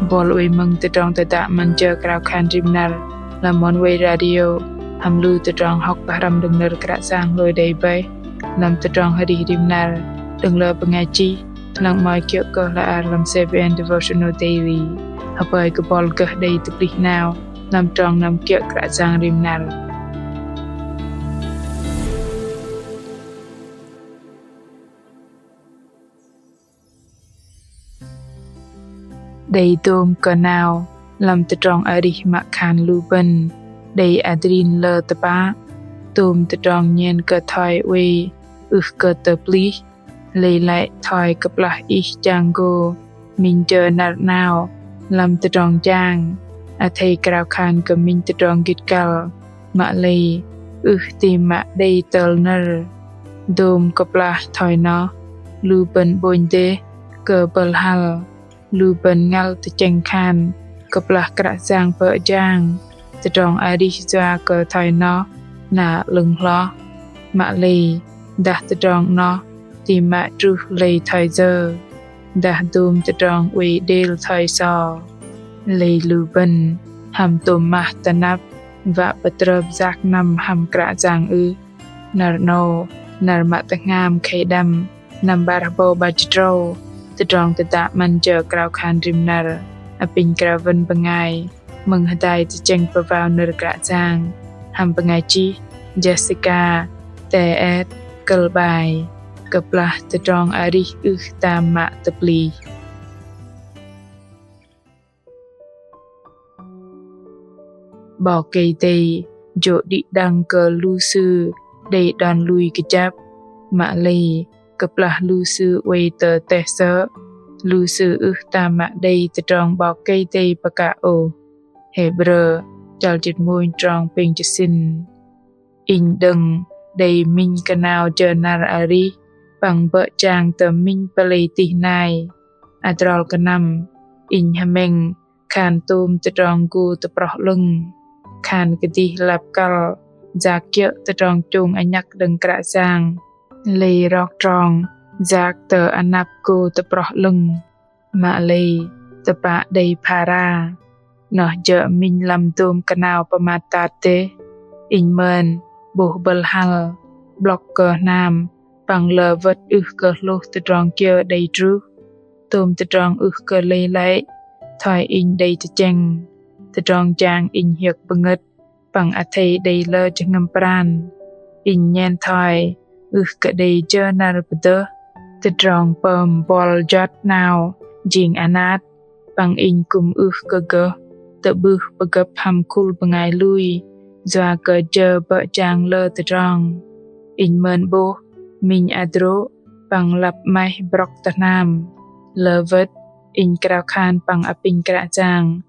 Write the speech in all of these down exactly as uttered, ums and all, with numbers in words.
Bol oei mơ̆ng tơdrong tơdă 'Măn Jơ Krao Khan Rim Năr lăm Oneway Radio, hăm lu tơdrong hŏk pơhrăm đơ̆ng nơ̆r Kră Yang hlôi đei bơih lăm tơdrong arih rim năr đơ̆ng lơ bơngai chih, lăng 'mơ̆i kiơ̆ kơ hla ar lăm CBN Devotional Daily. Hơpơi kơ bol gơh đei tơplih 'nao lăm trong năm kiơ̆ Kră Yang rim năr. Đei dôm kơ 'nao lăm tơdrong arih mă khan lu bơ̆n đei adrin lơ tơpă, dôm tơdrong nhen kơ thoi oei ưh kơ tơplih, lei lăi thoi kơplah ih chang gô minh jơ năr 'nao lăm tơdrong jang, athei krao khan kơ minh tơdrong gĭt kăl, mă lei ưh ti mă đei tơl nơ̆r. Dôm kơplah thoi noh, lu bơ̆n 'bônh dêh kơ bơ̆l hăl, lu bơ̆n ngăl tơchĕng khan kơplah Kră Yang bơ̆ jang, tơdrong arih yua kơ thoi noh na 'lơ̆ng hloh. Mă lei dah tơdrong noh ti mă truh lei thoi yơ, dah dôm tơdrong oei đêl thoi so. Lei lu bơ̆n hăm tôm mah tơnăp wă pơtrơp yak năm hăm Kră Yang ưh? Năr 'nâu, năr mă tơhngam khei đăm, năm 'bar hơbâu 'bar jĭt tơdrâu, tơdrong tơdă 'Măn Jơ Krao Khan Rim Năr apinh krao wơ̆n bơngai mơ̆ng hơdai tơchĕng pơwao nơ̆r Kră Yang hăm bơngai chih Jessica T S, kơ̆l 'bai Kơplah tơdrong arih ưh tam mă tơplih. 'Bok Kei-Dei jô̆ đĭ đăng kơ lu sư đei đon lui kơjăp, mă lei kơplah lu sư oei tơ teh sơ̆, lu sư ưh tam mă đei tơdrong 'Bok Kei-Dei pơkă ôh. Hêbrơ chăl jĭt mônh trong pêng jĭt sĭn. Inh đơ̆ng đei minh kơnao jơ năr arih păng bơ̆ jang tơ minh pơlei tih nai. Adrol kơnăm, inh hơmĕng khan tôm tơdrong gô tơproh 'lơ̆ng, khan kơdih lăp kăl yak kiơ̆ tơdrong chông anhăk đơ̆ng Kră Yang, lei rok trong yak tơ anăp gô tơproh 'lơ̆ng. Mă lei tơpă đei phara. Noh jơ̆ minh lăm dôm kơnao pơmat tat dêh. Inh mơn 'bôh bơ̆l hăl, 'blŏk kơ hnam păng lơ wơ̆t ưh kơ hlôh tơdrong kiơ đei truh. Tôm tơdrong ưh kơ lei lăi thoi inh đei tơchĕng. Tơdrong jang inh hiơ̆k bơngơ̆t păng athei đei lơ jơhngơ̆m pran. Inh nhen thoi ưh kơ đei jơ năr pơdơh. Tơdrong pơm bol juăt 'nao jing anat, păng inh kư̆m ưh kơ gơh tơ'bưh pơgơ̆p hăm khul bơngai lui yua kơ jơ bơ̆ jang lơ tơdrong. Inh mơn 'bôh minh adrô̆ păng lăp 'maih brŏk tơ hnam. Lơ wơ̆t inh krao khan păng apinh Kră Yang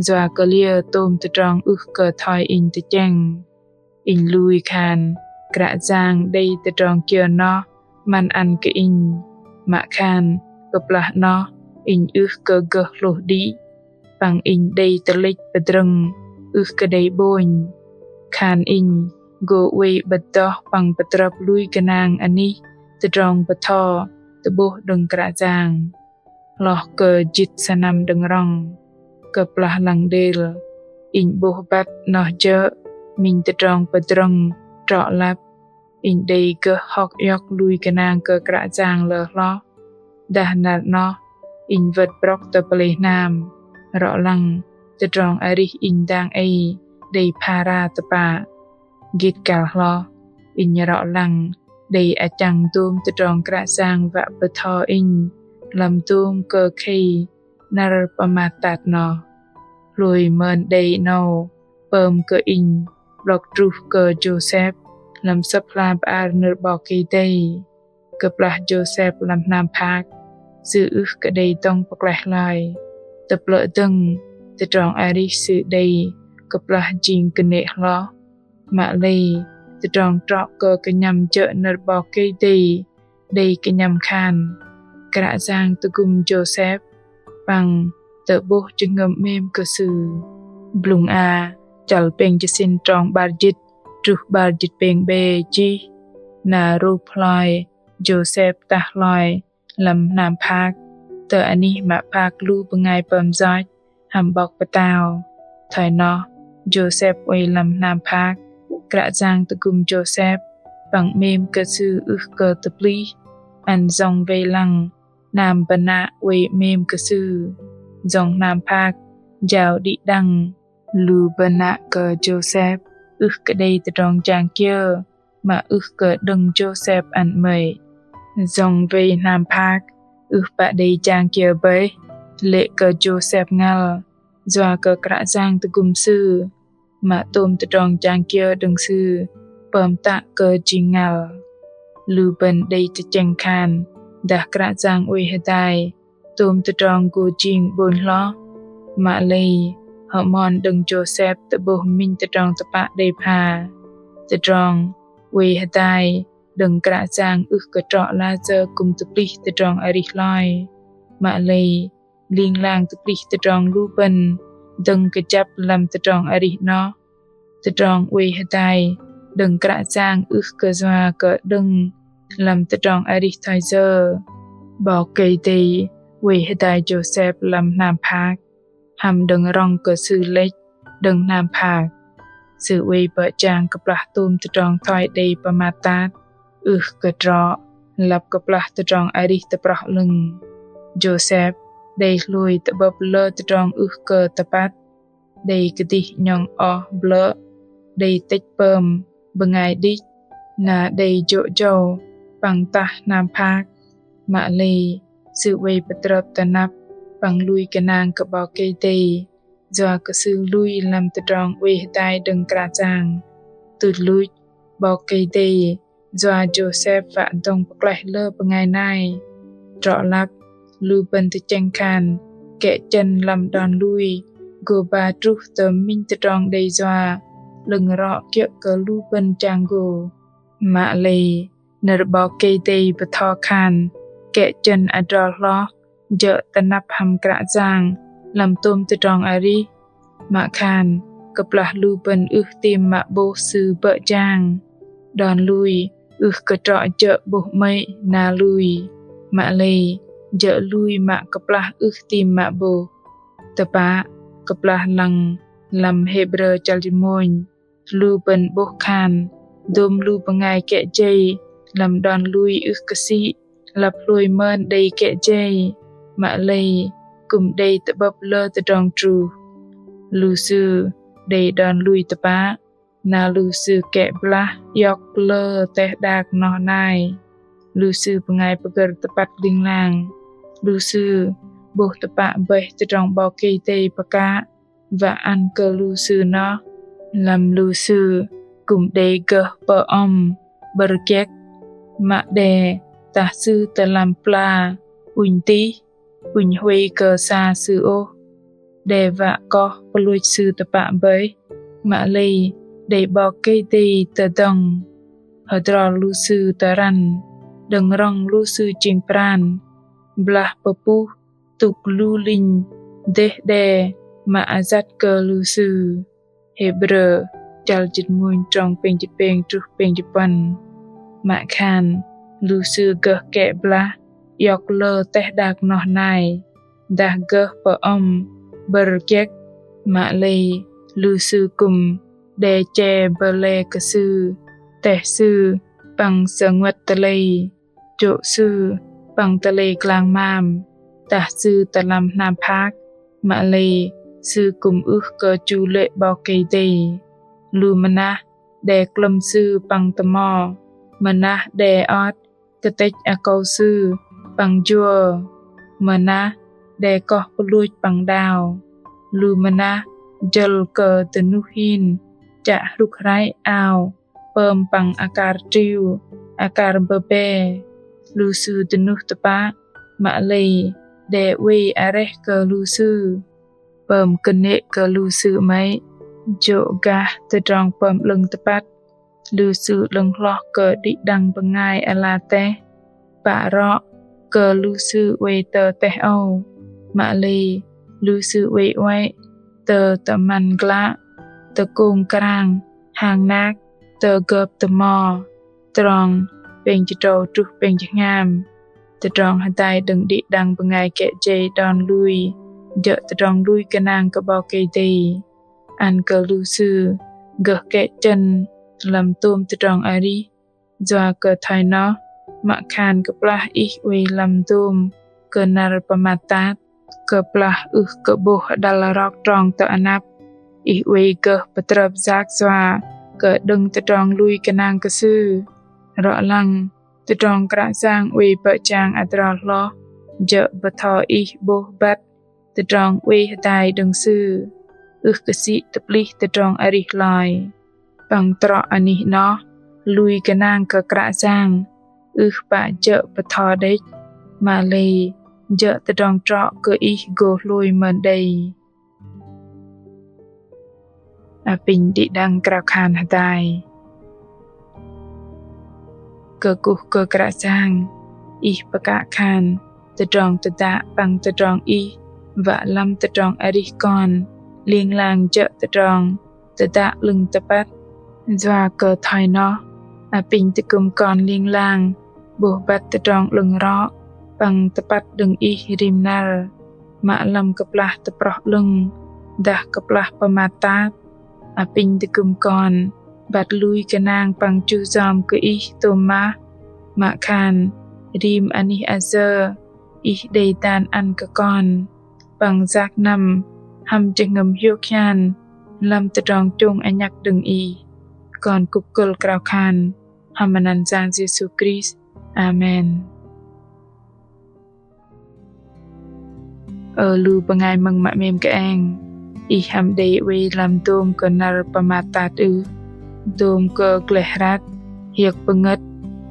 yua kơ liơ tôm tơdrong ưh kơ thoi inh tơchĕng. Inh lui khan Kră Yang đei tơdrong kiơ noh 'măn ăn kơ inh, mă khan kơplah noh inh ưh kơ gơh hlôh đĭ, păng inh đei tơlĕch pơdrơ̆ng ưh kơ đei 'bônh. Khan inh gô oei 'bơ̆t doh păng pơtrơp lui gơnang anih tơdrong bơtho tơ'bôh đơ̆ng Kră Yang. Hloh kơ jĭt sơnăm đơ̆ng rŏng, kơplah lăng đêl, inh 'bôh băt noh jơ̆ minh tơdrong pơdrơ̆ng trŏ lăp. Inh đei gơh hŏk iŏk lui gơnang kơ Kră Yang lơ hloh. Dah năr noh inh wơ̆t brŏk tơ pơlei hnam, rŏ lăng tơdrong arih inh dang ei đei phara tơpă. Gĭt kăl hloh, inh rŏ lăng đei achăng dôm tơdrong Kră Yang wă bơtho inh lăm dôm kơ khei năr pơmat tat noh. Hlôi mơn đei 'nâu pơm kơ inh 'blŏk truh kơ Jôsep lăm Sơ̆p hla bơar nơ̆r 'Bok Kei-Dei. Kơplah Jôsep lăm hnam phak, sư ưh kơ đei dŏng pơklaih hloi. Tơplơ̆ dơ̆ng tơdrong arih sư đei kơplah jing kơnê̆ hloh. Mă lei tơdrong trŏ kơ kơnhăm jơ̆ nơ̆r 'Bok Kei-Dei đei kơnhăm khan, Kră Yang tơgŭm Jôsep păng tơ'bôh jơhngơ̆m 'mêm kơ sư. Blŭng A chăl pêng jĭt sĭn trong 'bar jĭt truh 'bar jĭt pêng 'be chih, na rôp hloi Jôsep tah hloi lăm hnam phak tơ anih mă phak lu bơngai pơm yoch. hăm 'bok pơtao. Thoi noh, Jôsep oei lăm hnam phak, Kră Yang tơgŭm Jôsep, păng 'mêm kơ sư ưh kơ tơplih, ăn jơ̆ng wei lăng, hnam bơnă oei 'mêm kơ sư, jơ̆ng hnam phak, jao đĭ đăng. Lu bơnă kơ Jôsep ưh kơ đei tơdrong jang kiơ, mă ưh kơ đơ̆ng Jôsep ăn 'mơ̆i. Jơ̆ng wei hnam phak, ưh pă đei jang kiơ bơih, lê̆ kơ Jôsep ngăl, yua kơ Kră Yang tơgŭm sư, mă tôm tơdrong jang kiơ đơ̆ng sư, pơm tă kơ jing ngăl. Lu bơ̆n đei tơchĕng khan, dah Kră Yang oei hơdai, tôm tơdrong gô jing 'bônh hloh. Mă lei, hơmon đơ̆ng Jôsep tơ'bôh minh tơdrong tơpă đei pha. Tơdrong oei hơdai đơ̆ng Kră Yang ưh kơ trŏ lăi kư̆m tơplih tơdrong arih hloi. Mă lei, ling lang tơplih tơdrong lu bơ̆n dơ̆ng kơjăp lăm tơdrong arih noh. Tơdrong oei hơdai đơ̆ng Kră Yang ưh kơ yua kơ đơ̆ng lăm tơdrong arih thoi yơ. 'Bok Kei-Dei oei hơdai Jôsep lăm hnam phak, hăm đơ̆ng rŏng kơ sư lĕch đơ̆ng hnam phak. Sư oei bơ̆ jang kơplah tôm tơdrong thoi đei pơmat tat, ưh kơ trŏ, lăp kơplah tơdrong arih tơproh 'lơ̆ng. Jôsep đei hlôi tơ'bơ̆p lơ tơdrong ưh kơ tơpăt, đei kơdih 'nhŏng oh blơ̆, đei tĕch pơm bơngai đĭch, na đei jô̆ jâu păng tah hnam phak. Mă lei, sư oei pơtrơp tơnăp păng lui gơnang kơ 'Bok Kei-Dei, yua kơ sư lui lăm tơdrong oei hơdai đơ̆ng Kră Yang. Tuch luch, 'Bok Kei-Dei yua Jôsep wă dŏng pơklaih lơ bơngai nai. Trŏ lăp, lu bơ̆n tơchĕng khan, kĕ chơ̆n lăm đon lui gô ba truh tơ minh tơdrong đei yua 'lơ̆ng rŏ kiơ̆ kơ lu bơ̆n chang gô. Mă lei, nơ̆r 'Bok Kei-Dei bơtho khan, kĕ chơ̆n adrol hloh, jơ̆ tơnăp hăm Kră Yang lăm tôm tơdrong arih. Mă khan, kơplah lu bơ̆n ưh tim mă 'bôh sư bơ̆ jang. Đon lui ưh kơ trŏ jơ̆ 'bôh 'mơ̆i na lui. Mă lei, jơ̆ lui mă kơplah ưh tim mă 'bôh. Tơpă, kơplah lăng lăm Hêbrơ chăl jĭt mônh, lu bơ̆n 'bôh khan, dôm lu bơngai kĕ jei lăm đon lui ưh kơ sĭ, lăp hlôi mơn đei kĕ jei. Mă lei, kư̆m đei tơ'bơ̆p lơ tơdrong truh. Lu sư đei đon lui tơpă, na lu sư kĕ blah iŏk lơ teh đak noh nai. Lu sư bơngai pơgơ̆r tơpăt ling lang. Lu sư 'bôh tơpă bơih tơdrong 'Bok Kei-Dei pơkă, wă ăn kơ lu sư noh. Lăm lu sư kư̆m đei gơh pơ'hŏm 'bơ̆r jĕk, mă đe tah sư tơ lăm pla ŭnh tih, ŭnh huay kơ sa sư ôh. Đe wă koh pơlôch sư tơpă bơih, mă lei đei 'Bok Kei-Dei tơdŏng. Hơdrol lu sư tơrăn, đơ̆ng rŏng lu sư jing pran, blah pơpuh tŭk lu linh dêh đe mă ayăt kơ lu sư. Hêbrơ chăl jĭt mônh trong pêng jĭt pêng truh pêng jĭt puăn. Mă khan, lu sư gơh kĕ blah iŏk lơ teh đak noh nai, dah gơh pơ'hŏm 'bơ̆r jĕk. Mă lei, lu sư kư̆m đe che bơlê kơ sư, teh sư păng sơnguăt tơlei, jô̆ sư păng tơlei klang mam. Tah sư tơ lăm hnam phak, mă lei sư kư̆m ưh kơ chu lê̆ 'Bok Kei-Dei. Lu mơnah đe klơ̆m sư păng tơmo, mơnah đe ot kơtĕch akâu sư păng jua, mơnah đe koh pơlôch păng đao. Lu mơnah jơ̆l kơ dơnuh hin chă hrŭk hrăi ao pơm păng akar triu, akar bơbe. Lu sư dơnuh tơpă, mă lei đe oei areh kơ lu sư. Pơm kơnê̆ kơ lu sư 'mơ̆i, jô̆ gah tơdrong pơm 'lơ̆ng tơpăt. Lu sư 'lơ̆ng hloh kơ đĭ đăng bơngai ala teh, pă rŏ kơ lu sư oei tơ teh âu. Mă lei lu sư oei oei tơ tơmăn glă, tơkông krang, hang nak, tơgơp tơmo. Trong pêng jĭt tơdrâu truh pêng jĭt tơhngam. Tơdrong hơdai đơ̆ng đĭ đăng bơngai kĕ jei đon lui jơ̆ tơdrong lui gơnang kơ 'Bok Kei-Dei. Ăn kơ lu sư gơh kĕ chơ̆n lăm tôm tơdrong arih, yua kơ thoi noh mă khan kơplah ih oei lăm dôm kơ năr pơmat tat, kơplah ưh kơ 'bôh hơđăl rok trong tơ anăp, ih oei gơh pơtrơp yak yua kơ đơ̆ng tơdrong lui gơnang kơ Sư. Rŏ lăng, tơdrong Kră Yang oei pơjang adrol hloh, jơ̆ bơtho ih 'bôh băt tơdrong oei hơdai đơ̆ng Sư, ưh kơ sĭ tơplih tơdrong arih hloi. Păng trŏ anih noh, lui gơnang kơ Kră Yang ưh pă jơ̆ bơtho đĕch, mă lei jơ̆ tơdrong trŏ kơ ih gô hlôi mơn đei. Apinh đĭ đăng krao khan hơdai. Kơkuh kơ Kră Yang, ih pơkă khan tơdrong tơdă păng tơdrong ih wă lăm tơdrong arih kon ling lang jơ̆ tơdrong tơdă 'lơ̆ng tơpăt. Yua kơ thoi noh, apinh tơgŭm kon ling lang 'bôh băt tơdrong 'lơ̆ng rŏ păng tơpăt đơ̆ng ih rim năr, mă lăm kơplah tơproh 'lơ̆ng dah kơplah pơmat tat. Apinh tơgŭm kon băt lui gơnang păng chu yom kơ ih tôm mah, mă khan rim anih ayơ ih đei dan ăn kơ kon păng yak năm hăm jơhngơ̆m hiôk hian lăm tơdrong chông anhăk đơ̆ng ih. Kon kŭp kơ̆l krao khan hăm anăn Yang Yêsu Krist. Amen. Ơ lu bơngai mơ̆ng mă 'mêm kơeng, ih hăm đei oei lăm dôm kơ năr pơmat tat ưh? Dôm kơ gleh hrăt, hiơ̆k pơngơ̆t,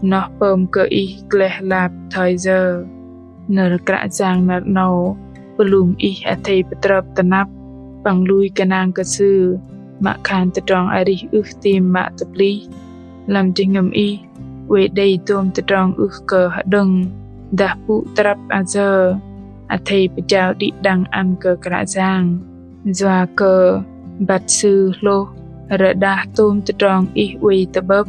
noh pơm kơ ih gleh lap thoi yơ? Nơ̆r Kră Yang năr 'nâu pơlung ih athei pơtrơp tơnăp păng lui gơnang kơ Sư, mă khan tơdrong arih ưh tam mă tơplih. Lăm jơhngơ̆m ih oei đei dôm tơdrong ưh kơ hơđơ̆ng dah pŭ trăp ayơ, athei pơjao đĭ đăng ăn kơ Kră Yang. Yua kơ băt Sư hlôh rơđah tôm tơdrong ih oei tơ'bơ̆p.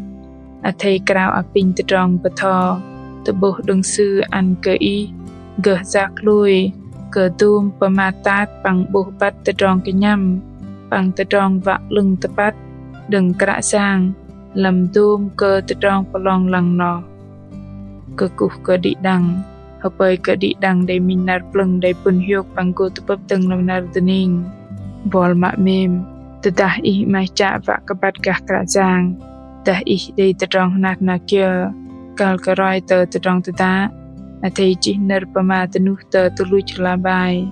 Athei krao apinh tơdrong bơtho tơ'bôh đơ̆ng Sư ăn kơ ih gơh yak hlôi kơ dôm pơmat tat păng 'bôh băt tơdrong kơnhăm păng tơdrong wă 'lơ̆ng tơpăt đơ̆ng Kră Yang lăm dôm kơ tơdrong pơlong lăng noh. Kơkuh kơ đĭ đăng, hơpơi kơ đĭ đăng đei minh năr plơ̆ng đei pŭn hiôk păng gô tơ'bơ̆p dơ̆ng lăm năr dơning. Buăl mă 'mêm, tơdah ih 'maih chă wă kơ băt gah Kră Yang, dah ih đei tơdrong hnat na kiơ kăl kơ roi tơ tơdrong tơdă, athei chih nơ̆r pơma dơnuh tơ tơluch hla bơar,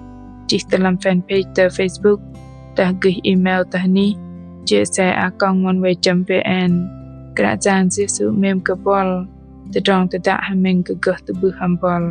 chih tơ lăm fanpage tơ Facebook, dah gơih email tơ hnih chia sẻ a còng oneway chấm vn. Kră Yang Yêsu 'mêm kơ buăl. Tơdrong tơdă hơmĕng kơ gơh tơ'bưh hăm buăl.